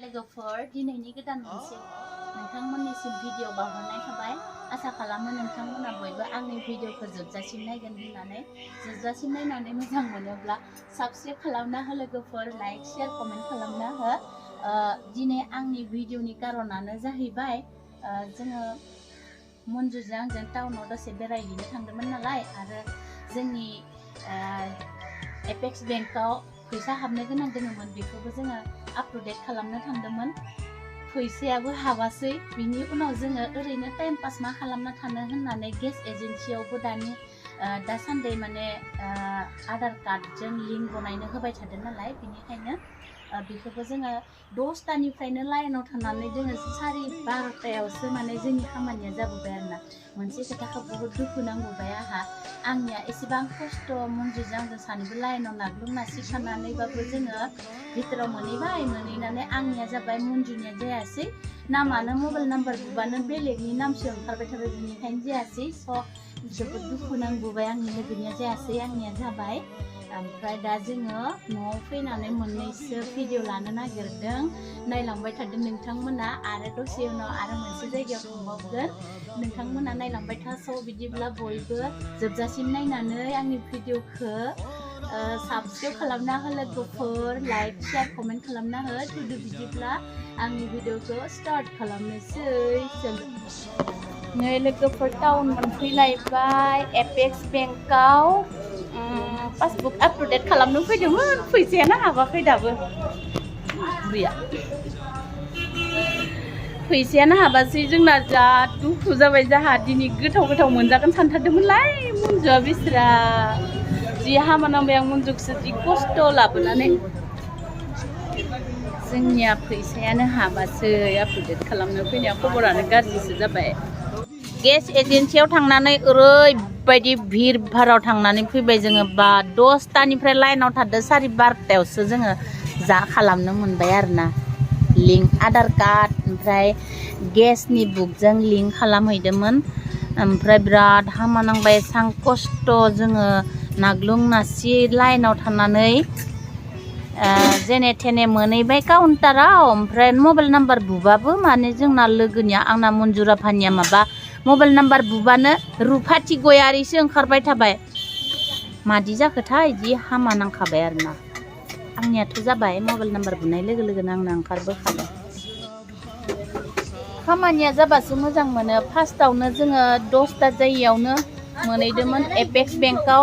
लोगोफोर दिनैनि गोदान मोनसे नोंथांमोननिसिम भिडिअ बावहरनाय थाबाय आसा खालामो नोंथांमोना बयबो आंनि भिडिअखौ जोबजासिम नायगोन होननानै जोबजासिम नायनानै मोजां मोनोब्ला साबस्क्राइब खालामना हो लोगोफोर लाइक शेयार कमेन्ट खालामना हो दिनै आंनि भिडिअनि कारनानो जाहैबाय जोङो मन्जुजों आंजों टाउनाव दसे बेरायहैनो थांदोंमोन नालाय आरो जोंनि एपेक्स बेंकआव फैसा हाबनो गोनां दङमोन बेखौबो जोङो आप टु डेट खालामनो थांदोंमोन फैसायाबो हाबासै बिनि उनाव जोङो ओरैनो टाइम पास मा खालामना थानो होननानै गेस एजेन्सियावबो दासान्दि माने आधार कार्डजों लिंक बनायनो होबाय थादों नालाय बिनिखायनो बेखौबो जोङो 10टानिफ्रायनो लाइनाव थानानै जोङो 12:30 माने जोंनि खामानिया जाबोबाय आरोना मोनसे खोथाखौ बहुत दुखु नांबोबाय आंनिया एसेबां खस्थ' मन्जुजों आंजों सानैबो लाइनाव नाग्लुंना सिखानानैबाबो जोङो भितराव मोनहैनानै आंनिया जाबाय मन्जुनिया जायासै नामानो मबाइल नाम्बार बुबानो बेलेगनि नामसो ओंखारबाय थाबाय बिनिखायनो जायासै स' जोबोद दुखु नांबोबाय आंनि लोगोनिया जायासै आंनिया जाबाय ओमफ्राय दा जोङो न'आव फैनानै मोननैसो भिडिअ लानो नागिरदों नायलांबाय थादों नोंथांमोना आरो दसे उनाव आरो मोनसे जायगायाव थांबावगोन नोंथांमोना नायलांबाय था स' बिदिब्ला बयबो जोबजासिम नायनानै आंनि भिडिअखौ साबस्क्राइब खालामना हो लोगोफोर लाइक शेयार कमेन्ट खालामना हो थुदो बिदिब्ला आंनि भिडिअखौ स्टार्ट खालामनोसै नै लोगोफोर टाउन मोनफैलायबाय एपेक्स बेंकआव पासबुक आप टु डेट खालामनो फैदोंमोन फैसायानो हाबाखै दाबो गैया फैसायानो हाबासै जोंना जा दुखु जाबाय जाहा दिनै गोथाव मोनजागोन सानथारदोंमोनलाय मन्जुआ बिसोरा जि हामा नांबाय आं मन्जुखौसो जि खस्थ' लाबोनानै जोंनिया फैसायानो हाबासै आप टु डेट खालामनो फैनाया खबरानो गाज्रिसो जाबाय गेस एजेन्सियाव थांनानै ओरैबायदि भिर भाराव थांनानै फैबाय जोङो बा 10टानिफ्राय लाइनाव थादो 12:30 जोङो जा खालामनो मोनबाय आरोना लिंक आधार कार्ड ओमफ्राय गेसनि बुकजों लिंक खालामहैदोंमोन ओमफ्राय बिराद हामा नांबाय एसां खस्थ' जोङो नाग्लुं नासि लाइनाव थानानै जेने थेने मोनहैबाय काउन्टाराव ओमफ्राय मबाइल नाम्बार बुबाबो माने जोंना लोगोनिया आंना मन्जुराफानिया माबा मबाइल नाम्बार बुबानो रुफाथि गयारिसो ओंखारबाय थाबाय मादि जाखोथाय जि हामा नांखाबाय आरोना आंनियाथ' जाबाय मबाइल नाम्बार बुनाय लोगो लोगोनो आंना ओंखारबोखाबाय खामानिया जाबासो मोजां मोनो फार्स्टआवनो जोङो 10टा जायगायावनो मोनहैदोंमोन एपेक्स बेंकआव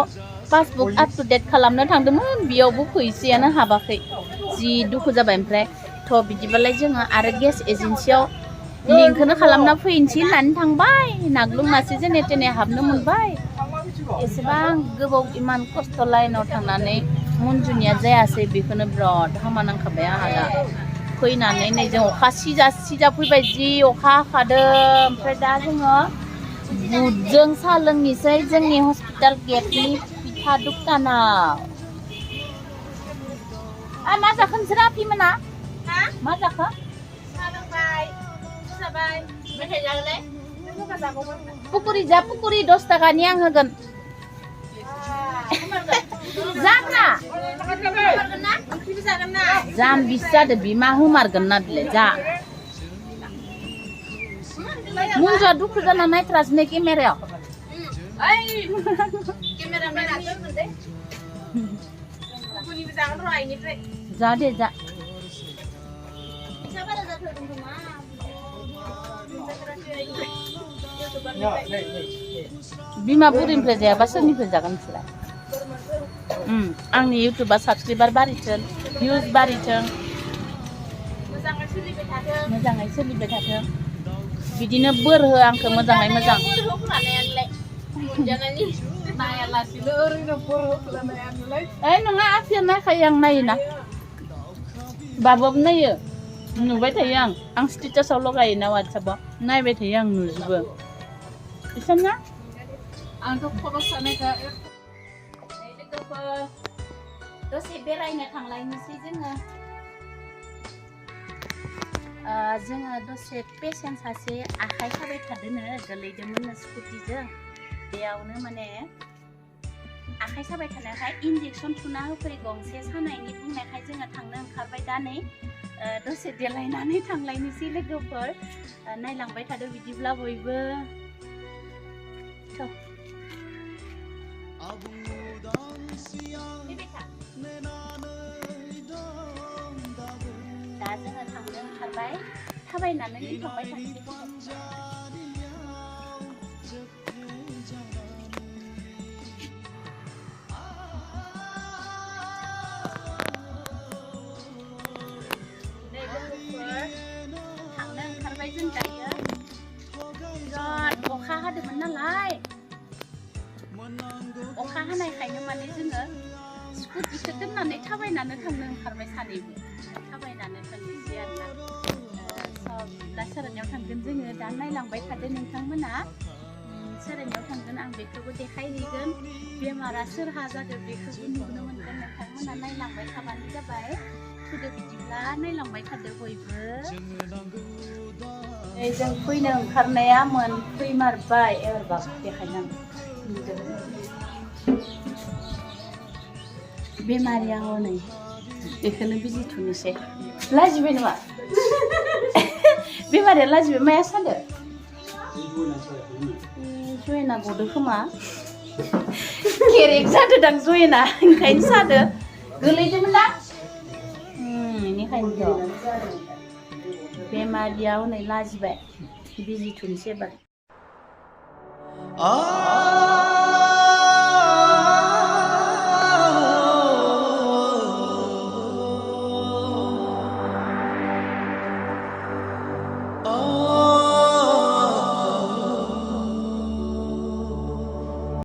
पासबुक आप टु डेट खालामनो थांदोंमोन बेयावबो फैसायानो हाबाखै जि दुखु जाबाय ओमफ्राय थ' बिदिबालाय जोङो आरो गेस एजेन्सियाव लिंकखौनो खालामना फैनोसै होननानै थांबाय नाग्लुंनासो जेने थेने हाबनो मोनबाय एसेबां गोबाव इमान खस्थ' लाइनाव थांनानै मन्जुनिया जायासै बेखौनो बिराद हामा नांखाबाय आंहा दा फैनानै नै जों अखा सिजा फैबाय जि अखा हाखादों ओमफ्राय दा जोङो बुटजों साहा लोंनोसै जोंनि हस्पिटाल गेटनि फिथा दुकानाव मा जाखो नोंसोर आफिमोना मा जाखो पुकुरि जा पुकुरि 10 टाकानि आं होगोन जाग्रा जाम बिस जादो बिमा हुमारगोन ना बिलाय जा मन्जुआ दुखु जाना नायथ्रासै केमेरायाव जा दे जा बिमा बुरिनिफ्राय जायाबा सोरनिफ्राय जागोन नोंसोरा आंनि इउटुबा साबसक्राइबार बारिथों भिउज बारिथों मोजाङै सोलिबाय थाथों बिदिनो बोर हो आंखौ मोजाङै मोजां नङा आफिया नायखायो आं नायोना बाबाबो नायो नुबाय थायो आं स्टेटासाव लगायोना वाट्सएपआव नायबाय थायो आं नुजोबो बिसोरना आंथ' खरस जानायखौ दसे बेरायनो थांलायनोसै जोङो दसे पेसेन्ट सासे आखाइ साबाय थादोंनो गोलैदोंमोन स्कुटिजों बेयावनो माने आखाइ साबाय थानायखाय इन्जेक्सन थुना होफै गंसे सानायनि बुंनायखाय जोङो थांनो ओंखारबाय दा नै दसे देलायनानै थांलायनोसै लोगोफोर नायलांबाय थादो बिदिब्ला बयबो दा जोङो थांनो ओंखारबाय थाबायनानै थांबाय थानोसै थांनो ओंखारबाय जों दायो बिराद अखा हादोंमोन नालाय अखा हानायखायनो माने जोङो स्कुटिखौ दोननानै थाबायनानै थांनो ओंखारबाय सानैबो थाबायनानै थांनोसै आरोना दा सोरनियाव थांगोन जोङो दा नायलांबाय थादो नोंथांमोना सोरनियाव थांगोन आं बेखौबो देखायहैगोन बेमारा सोरहा जादों बेखौबो नुनो मोनगोन नोंथांमोना नायलांबाय थाबानो जाबाय फैदो बिदिब्ला नायलांबाय थादो बयबो जों फैनो ओंखारनाया मोनफैमारबाय एबारबा देखायनांगौ बेमारिया हनै बेखौनो बिजि थुनोसै लाजिबाय नामा बेमारिया लाजिबाय माया सादो जयना गदो खोमा केरेक जादोदां जयना ओंखायनो सादो गोलैदोंमोन ना बेनिखायनोथ' बेमारिया हनै लाजिबाय बिजि थुनोसै एबार